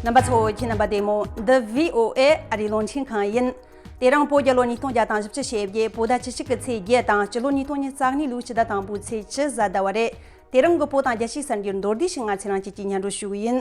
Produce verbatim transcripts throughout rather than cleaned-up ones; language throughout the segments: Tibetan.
རྣམ་པ་ཚོ། ཁྱེད་རྣམ་པ་བདེ་མོ། འདི་བྷི་ཨོ་ཨེ་ཨ་རིའི་རླུང་འཕྲིན་ཁང་ཡིན། དེ་རིང་བོད་རྒྱལ་ལོ་ཉིས་སྟོང་བརྒྱ་དང་བཞི་བཅུ་ཞེ་བརྒྱད། བོད་ཟླ་བཅུ་གཅིག་གི་ཚེས་བརྒྱད་དང་། སྤྱི་ལོ་ཉིས་སྟོང་ཉི་ཤུ་རྩ་གཉིས་ལོའི་ཕྱི་ཟླ་དང་པོའི་ཚེས་བཅུ་གཟའ་ཟླ་བ་རེད། དེ་རིང་གི་བོད་དང་རྒྱལ་སྤྱིའི་གསར་འགྱུར་མདོར་བསྡུས་ཤིག་ང་ཚོས་རང་བཅས་ཀྱིས་སྙན་སྒྲོན་ཞུ་གི་ཡིན།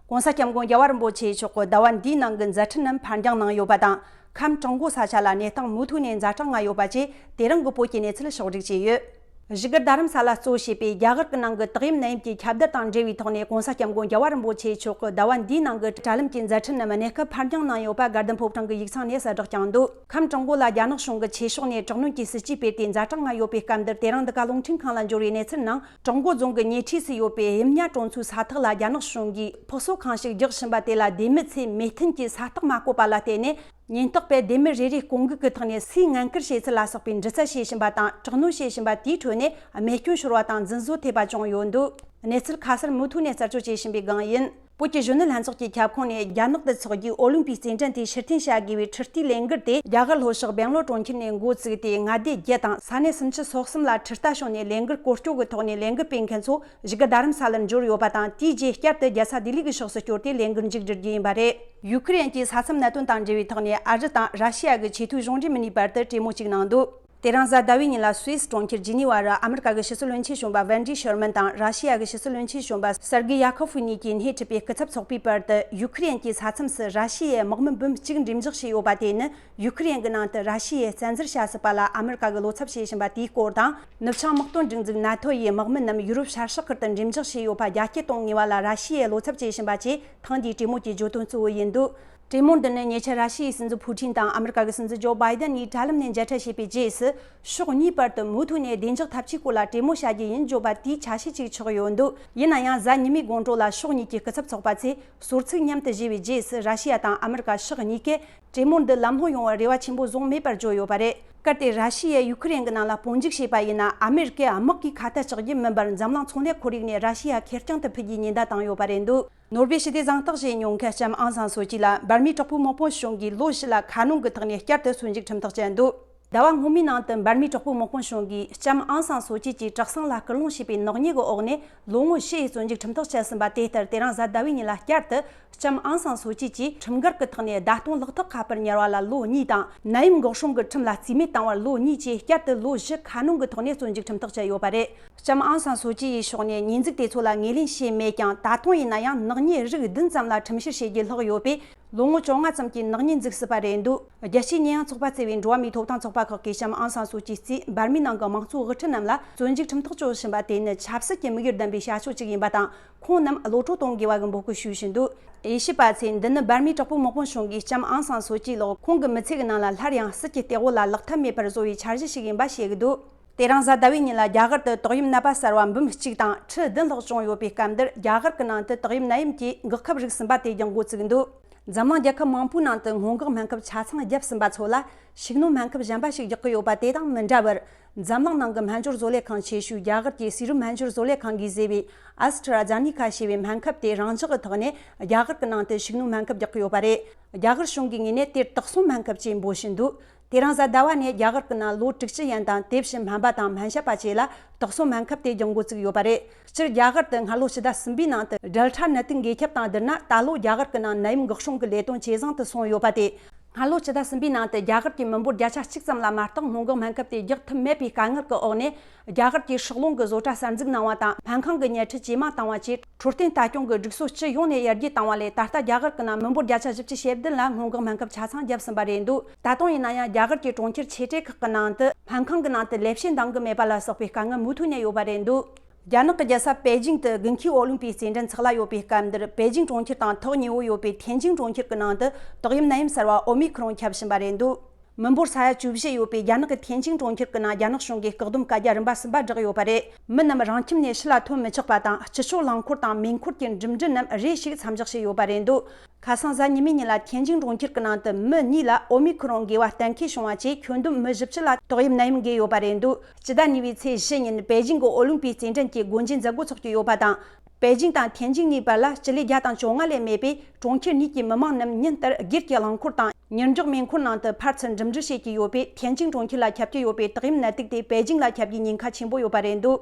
ྋགོང་ས་ྋསྐྱབས་མགོན་རྒྱལ་བ་རིན་པོ་ཆེ་མཆོག་གིས་ཟླ་བ་འདིའི་ནང་གི་མཛད་འཕྲིན་རྣམས་ཕར་འགྱངས་གནང་ཡོད་པ་དང་། ཁམས་ཀྲུང་གོ་ས་ཆ་ལ་གནས་སྟངས་མུ་མཐུད་ནས་ཛ་དྲག་ངང་ཡོད་པ་བཅས། དེ་རིང་གི་བོད་ཀྱི་གནས་ཚུལ་ཕྱོགས་བསྒྲིགས་བྱས་ཡོད། བཞུགས་སྒར་རྡ་རམ་ས་ལ་གཙོ་བྱས་པའི་རྒྱ་གར་གྱི་ནང་གི་ཏོག་དབྱིབས་ནད་ཡམས་ཀྱི་ཁྱབ་གདལ་དང་འབྲེལ་བའི་ཐོག་ནས། ྋགོང་ས་ྋསྐྱབས་མགོན་རྒྱལ་བ་རིན་པོ་ཆེ་མཆོག་གིས་ཟླ་བ་འདིའི་ནང་གི་དྲ་ལམ་གྱི་མཛད་འཕྲིན་རྣམས་གནས་སྐབས་ཕར་འགྱངས་གནང་ཡོད་པ། དགའ་ལྡན་ཕོ་བྲང་གི་ཡིག་ཚང་ནས་གསལ་བསྒྲགས་བསྐྱངས་འདུག་ཁམས་ཀྲུང་གོ་ལ་རྒྱ་ནག་གཞུང་གིས་ཆོས་ཕྱོགས་ནས་དྲག་གནོན་གྱི་སྲིད་ཇུས་སྤེལ་ཏེ། ཛ་དྲག་ངང་ཡོད་པའི་སྐབས་འདིར། དེ་རིང་འདི་ག་རླུང་འཕྲིན་ཁང་ལ་འབྱོར་བའི་གནས་ཚུལ་ནང་། ཀྲུང་གོ་རྫོང་གི་ཉེ་འཁྲིས་སུ་ཡོད་པའི་དབྱིབས་ཉ་གྲོང་ཚོའི་ས་ཐག་ལ་རྒྱ་ནག་གཞུང་གིས་ཕག་གསོ་ཁང་ཞིག་རྒྱག་བཞིན་པ་དེ་ལ། སྡེ་མི་ཚོས་མེ་མཐུན་གྱི་ས་རྟགས་མ་བཀོད་པ་ལ་བརྟེན་ནས། ཉེན་རྟོག་པས་སྡེ་མི་རེ་རེའི་སྐོང་འགུག་གི་ཐོག་ནས་སུས་ངན་སྐུལ་བྱས་ཚུལ་ལ་སོགས་པའི་འདྲི་རྩད་བྱེད་བཞིན་པ་དང་། དྲག་གནོན་བྱེད་བཞིན་པ་དེའི་ཁྲོད་ནས་རྨས་སྐྱོན་ཤོར་བ་དང་འཛིན་བཟོ་ཐེབས་པ་བྱུང་ཡོད་འདུག་གནས་ཚུལ་ཁ་གསལ་མུ་མཐུད་ནས་རྩད་གཅོད་བྱེད་བཞིན་པའི་སྒང་ཡིན། བོད་ཀྱི་གཞོན་ནུ་ལྷན་ཚོགས་ཀྱི་ཁྱབ་ཁོངས་ནས། རྒྱ་ནག་ཏུ་འཚོགས་རྒྱུའི་ཨོ་ལིམ་པིག་རྩེད་འགྲན་དེ་ཕྱིར་འཐེན་བྱ་དགོས་པའི་ཁྲི་སྟེགས་ལས་འགུལ་དེ། རྒྱ་གར་ལྷོ་ཕྱོགས་སྦེང་ལོར་གྲོང་ཁྱེར་ནས་འགོ་བཙུགས་ཏེ། མངའ་སྡེ་བརྒྱད་དང་ས་གནས་སུམ་ཅུ་སོ་གསུམ་ལ་ཁྲི་རྟ་ཞོན་ནས། ལས་འགུལ་སྐོར་སྐྱོད་ཀྱི་ཐོག་ནས་ལས་འགུལ་སྤེལ་མཁན་ཚོ་བཞུགས་སྒར་རྡ་རམ་ས་ལར་འབྱོར་ཡོད་པ་དང་། དེའི་རྗེས་བསྐྱར་དུ་རྒྱལ་ས་ལྡི་ལི་གི་ཕྱོགས་སུ་བསྐྱོད་དེ་ལས་འགུལ་མཇུག་སྒྲིལ་རྒྱུ་ཡིན་པ་རེད། ཡུ་ཁུ་རེན་གྱི་ས་མཚམས་གནད་དོན་དང་འབྲེལ་བའི་ཐོག་ནས། ཨ་རི་དང་ར་ཤི་ཡ་གི་ཆེས་མཐོའི་གཞུང་འབྲེལ་མི་སྣའི་བར་དུ་གྲོས་མོལ་གཅིག་གནང་འདུག་དེ་རིང་གཟའ་ཟླ་བའི་ཉིན་ལ་སུད་སི་གྲོང་ཁྱེར་ཇི་ནི་ཝ་རུ། ཨ་མི་རི་ཀ་གི་ཕྱི་སྲིད་བློན་ཆེན་གཞོན་པ་ཝན་ཌི་ཤར་མན་དང་། ར་ཤི་ཡ་གི་ཕྱི་སྲིད་བློན་ཆེན་གཞོན་པ་སེར་གི་ཡ་ཁོ་ཕུ་གཉིས་ཀྱིས་སྣེ་ཁྲིད་པའི་སྐུ་ཚབ་ཚོགས་པའི་བར་དུ། ཡུ་ཁུ་རེན་གྱི་ས་མཚམས་སུ་ར་ཤི་ཡའི་དམག་མི་འབུམ་གཅིག་འགྲེམས་འཇོག་བྱས་ཡོད་པ་དེ་ནི། ཡུ་ཁུ་རེན་གྱི་ནང་དུ་ར་ཤི་ཡའི་བཙན་འཛུལ་བྱ་སྲིད་པ་ལ་ཨ་མི་རི་ཀ་གིས་བློ་འཚབ་བྱེད་བཞིན་པ་དེའི་སྐོར་དང་། ནུབ་བྱང་དམག་དོན་སྒྲིག་འཛུགས་ནཱ་ཐོ་ཡི་དམག་མི་རྣམས་ཡུ་རོབ་ཤར་ཕྱོགས་ཁུལ་དུ་འགྲེམས་འཇོག་བྱས་ཡོད་པ་རྒྱ་སྐྱེད་གཏོང་ངེས་པ་ལ་ར་ཤི་ཡས་བློ་འཚབ་བྱེད་བཞིན་པ་བཅས་ཐེངས་འདིའི་གྲོས་མོལ་གྱི་བརྗོད་དོན་གཙོ་བོ་ཡིན་འདུག་གྲོས་མོལ་འདི་ནི་ཉེ་ཆར་ར་ཤི་ཡའི་སྲིད་འཛིན་ཕུ་ཊིན་དང་ཨ་མི་རི་ཀ་གི་སྲིད་འཛིན་ཇོ་བྷའི་ཌེན་གཉིས་དྲ་ལམ་ནས་མཇལ་འཕྲད་བྱས་པའི་རྗེས་སུ། ཕྱོགས་གཉིས་བར་དུ་མུ་མཐུད་ནས་བདེ་འཇགས་འཐབ་ཇུས་སྐོར་ལ་གྲོས་མོལ་བྱ་རྒྱུ་ཡིན་བརྗོད་པ་དེའི་ཆ་ཤས་ཅིག་ཆགས་ཡོད་འདུག་ཡིན་ན་ཡང་། གཟའ་ཉི་མའི་དགོང་དྲོ་ལ་ཕྱོགས་གཉིས་ཀྱི་སྐུ་ཚབ་ཚོགས་པ་ཚོས་ཟུར་ཚོགས་མཉམ་དུ་བཞེས་པའི་རྗེས་སུ། ར་ཤི་ཡ་དང་ཨ་མི་རི་ཀ་ཕྱོགས་གཉིས་ཀས་གྲོས་མོལ་འདི་ལམ་ལྷོང་ཡོང་བར་རེ་བ་ཆེན་པོ་བཟུང་མེད་པར་བརྗོད་ཡོད་པ་རེད། གལ་ཏེ་ར་ཤི་ཡས་ཡུ་ཁུ་རེན་གྱི་ནང་ལ་དཔུང་འཇུག་བྱས་པ་ཡིན་ན། ཨ་མི་རི་ཀས་དམག་གིས་ཁ་གཏད་གཅོག་རྒྱུ་མིན་པར། འཛམ་གླིང་ཚོང་ལས་ཁོར་ཡུག་ནས་ར་ཤི་ཡ་ཁེར་རྐྱང་དུ་ཕུད་རྒྱུའི་ཉེན་བརྡ་བཏང་ཡོད་པ་རེད་འདུག་ནོར་ཝེ་ཞི་བདེ་གཟེངས་རྟགས་བཞེས་མྱོང་མཁན་ལྕམ་ཨང་སང་སོ་ཅི་ལ། འབར་མའི་དྲག་པོའི་དམག་དཔུང་གཞུང་གིས་ལོ་བཞི་ལ་ཁ་སྣོན་གྱི་ཐོག་ནས་བསྐྱར་དུ་བཙོན་འཇུག་ཁྲིམས་ཐག་བཅད་འདུག་ཟླ་བ་སྔོན་མའི་ནང་དུ་འབར་མའི་དྲག་པོའི་དམག་དཔུང་གཞུང་གིས་ལྕམ་ཨང་སང་སོ་ཅི་ཀྱི་དྲག་ཟིང་ལ་སྐུལ་སློང་བྱས་པའི་ནག་ཉེས་ཀྱི་འོག་ནས་ལོ་ངོ་བཞི་ཡི་བཙོན་འཇུག་ཁྲིམས་ཐག་བཅད་ཟིན་པ་དེ་ལྟར། དེ་རིང་གཟའ་ཟླ་བའི་ཉིན་ལ་བསྐྱར་དུ་ལྕམ་ཨང་སང་སོ་ཅི་ཀྱིས་ཁྲིམས་འགལ་གྱི་ཐོག་ནས་བརྡ་གཏོང་ལག་ཐོག་ཁ་པར་ཉར་བ་ལ་ལོ་གཉིས་དང་། ནད་ཡམས་འགོག་སྲུང་གི་ཁྲིམས་ལ་རྩིས་མེད་བཏང་བར་ལོ་གཉིས་བཅས། བསྐྱར་དུ་ལོ་བཞི་ཁ་སྣོན་གྱི་ཐོག་ནས་བཙོན་འཇུག་ཁྲིམས་ཐག་བཅད་ཡོད་པ་རེད། ལྕམ་ཨང་སང་སོ་ཅི་ཡི་ཕྱོགས་ནས་ཉེས་འཛུགས་དེ་ཚོ་ལ་ངོས་ལེན་བྱས་མེད་ཀྱང་། ད་དུང་ཡིན་ན་ཡང་ནག་ཉེས་རིགས་བདུན་ཙམ་ལ་ཁྲིམས་བཤེར་བྱེད་རྒྱུ་ལྷག་ཡོད་པས། ལོ་ངོ་བཅོ་ལྔ་ཙམ་གྱི་ནག་ཉེས་འཛུགས་སྲིད་པ་རེད་འདུག་རྒྱལ་སྤྱིའི་ཉེས་ཡངས་ཚོགས་པ་གཙོས་པའི་འགྲོ་བ་མིའི་ཐོབ་ཐང་ཚོགས་པ་ཁག་གིས་ལྕམ་ཨང་སང་སོ་ཅི་གཙོས་འབར་མའི་ནང་གི་དམངས་གཙོའི་དབུ་ཁྲིད་རྣམས་ལ་བཙོན་འཇུག་ཁྲིམས་ཐག་གཅོད་བཞིན་པ་དེ་ནི་ཆབ་སྲིད་ཀྱི་དམིགས་ཡུལ་ལྡན་པའི་བྱ་སྤྱོད་ཅིག་ཡིན་པ་དང་། ཁོང་རྣམས་གློད་གྲོལ་གཏོང་དགོས་པ་གི་འབོད་སྐུལ་ཞུས་བཞིན་འདུག་དབྱེ་ཞིབ་པ་ཚོས་འདི་ནི་འབར་མའི་དྲག་པོའི་དམག་དཔུང་གཞུང་གིས་ལྕམ་ཨང་སང་སོ་ཅི་ལགས་ཁོང་གི་མི་ཚེ་གི་ནང་ལ་སླར་ཡང་སྲིད་ཀྱི་སྟེགས་འོག་ལ་ལག་ཐབས་མེད་པར་བཟོ་བའི་འཆར་གཞི་ཞིག་ཡིན་པ་བཤད་ཀྱི་འདུག་དེ་རིང་གཟའ་ཟླ་བའི་ཉིན་ལ་རྒྱ་གར་དུ་ཏོག་དབྱིབས་ནད་པ་གསར་བ་འབུམ་གཅིག་དང་ཁྲི་བདུན་ལྷག་བྱུང་ཡོད་པའི་སྐབས་འདིར། རྒྱ་གར་གྱི་ནང་དུ་ཏོག་དབྱིབས་ནད་ཡམས་ཀྱི་འགོག་ཁབ་རིགས་གསུམ་པ་དེ་ཀྱང་འགོ་བཙུགས་འདུག་འཛམ་གླིང་རྒྱལ་ཁབ་མང་པོའི་ནང་དུ་སྔོན་འགོག་སྨན་ཁབ་ཆ་ཚང་བརྒྱབ་ཟིན་པ་ཚོ་ལ། ཤུགས་སྣོན་སྨན་ཁབ་གཞན་པ་ཞིག་རྒྱག་གི་ཡོད་པ་དེ་དང་མི་འདྲ་བར། འཛམ་གླིང་ནང་གི་སྨན་སྦྱོར་བཟོ་ལས་ཁང་ཆེ་ཤོས་རྒྱ་གར་གྱི་སི་རུམ་སྨན་སྦྱོར་བཟོ་ལས་ཁང་གིས་བཟོས་པའི་ཨ་སི་ཊ་ར་ཛེ་ནི་ཁ་ཞེས་པའི་སྨན་ཁབ་དེ་རང་འཇགས་ཀྱི་ཐོག་ནས་རྒྱ་གར་གྱི་ནང་དུ་ཤུགས་སྣོན་སྨན་ཁབ་རྒྱག་གི་ཡོད་པ་རེད། རྒྱ་གར་གཞུང་གི་ངོས་ནས་དེར་དུག་སྲུང་སྨན་ཁབ་ཅེས་འབོད་བཞིན་འདུག་དེ་རིང་གཟའ་ཟླ་བ་ནས་རྒྱ་གར་གྱི་ནང་ལོ་དྲུག་ཅུ་ཡན་དང་དེ་བཞིན་སྨན་པ་དང་སྨན་ཞབས་པ་བཅས་ལ་དུག་སྲུང་སྨན་ཁབ་དེ་ཀྱང་འགོ་བཙུགས་ཡོད་པ་རེད། སྤྱིར་རྒྱ་གར་དུ་སྔ་ལོ་ཕྱི་ཟླ་གསུམ་པའི་ནང་དུ་ཌེལ་ཊ་ནད་དུག་འགོས་ཁྱབ་དང་བསྡུར་ན། ད་ལོ་རྒྱ་གར་གྱི་ནང་ནད་ཡམས་འགོག་སྲུང་གི་ལས་དོན་ཇེ་བཟང་དུ་སོང་ཡོད་པ་དེ། སྔ་ལོ་ཕྱི་ཟླ་གསུམ་པའི་ནང་དུ་རྒྱ་གར་གྱི་མི་འབོར་བརྒྱ་ཆ་གཅིག་ཙམ་ལ་མ་གཏོགས་སྔོན་འགོག་སྨན་ཁབ་དེ་རྒྱག་ཐུབ་མེད་པའི་དཀའ་ངལ་གྱི་འོག་ནས། རྒྱ་གར་གྱི་སྲོག་རླུང་གི་བཟོ་གྲྭ་གསར་འཛུགས་གནང་བ་དང་། སྨན་ཁང་གི་ཉལ་ཁྲི་ཇེ་མང་བཏང་བ་བཅས། འཕྲོད་བསྟེན་ལྟ་སྐྱོང་གི་སྒྲིག་སྲོལ་སྤྱི་ཡོངས་ནས་ཡར་རྒྱས་བཏང་བ་ལས། ད་ལྟ་རྒྱ་གར་གྱི་ནང་མི་འབོར་བརྒྱ་ཆ་བཞི་བཅུ་ཞེ་བདུན་ལ་སྔོན་འགོག་སྨན་ཁབ་ཆ་ཚང་བརྒྱབ་ཟིན་པ་རེད་འདུག་ད་དུང་ཡིན་ན་ཡང་། རྒྱ་གར་གྱི་གྲོང་ཁྱེར་ཆེ་གྲས་ཁག་གི་ནང་དུ་སྨན་ཁང་གི་ནང་དུ་ལས་བྱེད་འདང་གི་མེད་པ་ལ་སོགས་པའི་དཀའ་ངལ་མུ་མཐུད་ནས་ཡོད་པ་རེད་འདུག་རྒྱ་ནག་གི་རྒྱལ་ས་པེ་ཅིང་དུ་དགུན་ཁའི་ཨོ་ལིམ་པིག་རྩེད་འགྲན་ཚོགས་ལ་ཡོད་པའི་སྐབས་འདིར། པེ་ཅིང་གྲོང་ཁྱེར་དང་ཐག་ཉེ་བོ་ཡོད་པའི་ཐེན་ཅིང་གྲོང་ཁྱེར་གྱི་ནང་དུ་ཏོག་དབྱིབས་ནད་ཡམས་གསར་བ་ཨོ་མི་ཁྲོན་ཁྱབ་བཞིན་པ་རེད་འདུག་མི་འབོར་ས་ཡ་བཅུ་བཞི་ཡོད་པའི་རྒྱ་ནག་གི་ཐེན་ཅིང་གྲོང་ཁྱེར་གྱི་ནང་རྒྱ་ནག་གཞུང་གིས་བཀག་སྡོམ་བཀའ་རྒྱ་རིམ་པ་གསུམ་པ་བསྒྲགས་ཡོད་པ་རེད། མི་རྣམས་རང་ཁྱིམ་ནས་ཕྱི་ལ་ཐོན་མི་ཆོག་པ་དང་། སྤྱི་སྤྱོད་རླངས་འཁོར་དང་མེ་འཁོར་གྱི་འགྲིམ་འགྲུལ་རྣམས་རེ་ཞིག་མཚམས་འཇོག་བྱས་ཡོད་པ་རེད་འདུག་ཁ་སང་གཟའ་ཉི་མའི་ཉིན་ལ་ཐེན་ཅིང་གྲོང་ཁྱེར་གྱི་ནང་དུ་མི་གཉིས་ལ་ཨོ་མི་ཁྲོན་འགོས་པ་གཏན་འཁེལ་བྱུང་བ་བཅས། ཁྱོན་བསྡོམས་མི་བཞི་བཅུ་ལ་ཏོག་དབྱིབས་ནད་ཡམས་འགོས་ཡོད་པ་རེད་འདུག་སྤྱི་ཟླ་གཉིས་པའི་ཚེས་བཞི་ཉིན་པེ་ཅིང་གི་ཨོ་ལིམ་པིག་རྩེད་འགྲན་གྱི་སྒོ་འབྱེད་མཛད་སྒོ་འཚོགས་ཀྱི་ཡོད་པ་དང་། པེ་ཅིང་དང་ཐེན་ཅིང་གཉིས་བར་ལ་སྤྱི་ལེ་བརྒྱ་དང་བཅོ་ལྔ་ལས་མེད་པས། གྲོང་ཁྱེར་གཉིས་ཀྱི་མི་མང་རྣམས་ཉིན་ལྟར་སྒེར་གྱི་རླངས་འཁོར་དང་ཉིན་འགྱོགས་མེ་འཁོར་ནང་དུ་ཕར་ཚུར་འགྲིམ་འགྲུལ་བྱེད་ཀྱི་ཡོད་པས། ཐེན་ཅིང་གྲོང་ཁྱེར་ལ་ཁྱབ་ཀྱི་ཡོད་པའི་ཏོག་དབྱིབས་ནད་དུག་དེ་པེ་ཅིང་ལ་ཁྱབ་རྒྱུའི་ཉེན་ཁ་ཆེན་པོ་ཡོད་པ་རེད་འདུག་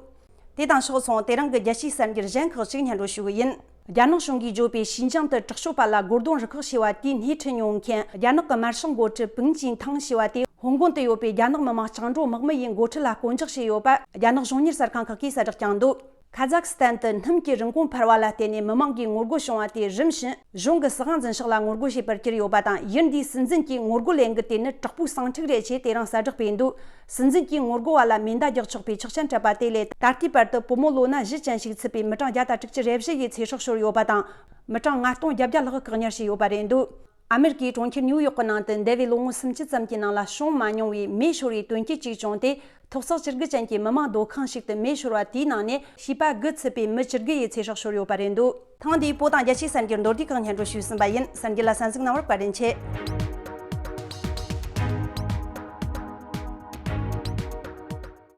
དེ་དང་ཕྱོགས་མཚུངས། དེ་རིང་གི་རྒྱལ་སྤྱིའི་གསར་འགྱུར་གཞན་ཁག་ཅིག་སྙན་སྒྲོན་ཞུ་གི་ཡིན། རྒྱ་ནག་གཞུང་གིས་བརྗོད་པའི་ཞིན་ཅང་དུ་དྲག་སྤྱོད་པ་ལ་རྒོལ་རྡུང་རུ་ཁག་བྱས་པ་དེའི་སྣེ་ཁྲིད་མྱོང་མཁན་རྒྱ་ནག་གི་དམར་ཤོག་འགོ་ཁྲིད་ཕུང་ཅིན་ཐང་ཞེས་པ་དེ་ཧོང་ཀོང་དུ་ཡོད་པའི་རྒྱ་ནག་མི་དམངས་བཅིངས་འགྲོལ་དམག་མི་ཡི་འགོ་ཁྲིད་ལ་བསྐོ་འཇོག་བྱས་ཡོད་པ་རྒྱ་ནག་གཞུང་གཉེར་གསར་ཁང་ཁག་གིས་གསལ་བསྒྲགས་བསྐྱངས་འདུག། ཁ་ཛག་སི་ཐན་དུ་སྣུམ་གྱི་རིན་གོང་འཕར་བ་ལ་བརྟེན་ནས་མི་མང་གིས་ངོ་རྒོལ་བྱུང་བ་དེ་རིམ་བཞིན་གཞུང་གི་སྲིད་དབང་འཛིན་ཕྱོགས་ལ་ངོ་རྒོལ་བྱེད་པར་གྱུར་ཡོད་པ་དང་། ཡུལ་འདིའི་སྲིད་འཛིན་གྱིས་ངོ་རྒོལ་ལས་འགུལ་དེ་ནི་དྲག་པོའི་ཟིང་འཁྲུག་རེད་ཅེས་དེ་རིང་གསལ་བསྒྲགས་སྤེལ་འདུག། སྲིད་འཛིན་གྱིས་ངོ་རྒོལ་བ་ལ་མེ་མདའ་རྒྱག་ཆོག་པའི་ཆོག་མཆན་སྤྲད་པ་དེ་ལས་ད་ལྟའི་བར་དུ་བུ་མོ་ལོ་ན་བཞི་ཅན་ཞིག་ཚུད་པའི་མི་གྲངས་བརྒྱ་དང་དྲུག་ཅུ་རེ་བཞི་ཡིས་ཚེ་སྲོག་ཤོར་ཡོད་པ་དང་། མི་གྲངས་ལྔ་སྟོང་བརྒྱད་བརྒྱ་ལྷག་བཀག་ཉར་བྱས་ཡོད་པ་རེད་འདུག། ཨ་མེ་རི་ཀའི་གྲོང་ཁྱེར་ནིའུ་ཡོག་གི་ནང་དུ་འདས་པའི་ལོ་ངོ་སུམ་ཅུ་ཙམ་གྱི་ནང་ལ་བྱུང་མ་མྱོང་བའི་མེ་ཤོར་བའི་དོན་རྐྱེན་ཅིག་བྱུང་སྟེ། ཐོག་བརྩེགས་བཅུ་དགུ་ཅན་གྱི་མི་མང་སྡོད་ཁང་ཞིག་ཏུ་མེ་ཤོར་བ་དེའི་ནང་ནས་བྱིས་པ་དགུ་ཚུད་པའི་མི་བཅུ་དགུ་ཡི་ཚེ་སྲོག་ཤོར་ཡོད་པ་རེད་འདུག། ཐེངས་འདིའི་བོད་དང་རྒྱལ་སྤྱིའི་གསར་འགྱུར་མདོར་བསྡུས་ཁག་སྙན་སྒྲོན་ཞུས་ཟིན་པ་ཡིན། གསར་འགྱུར་ལ་གསན་གཟིགས་གནང་བར་བཀའ་དྲིན་ཆེ།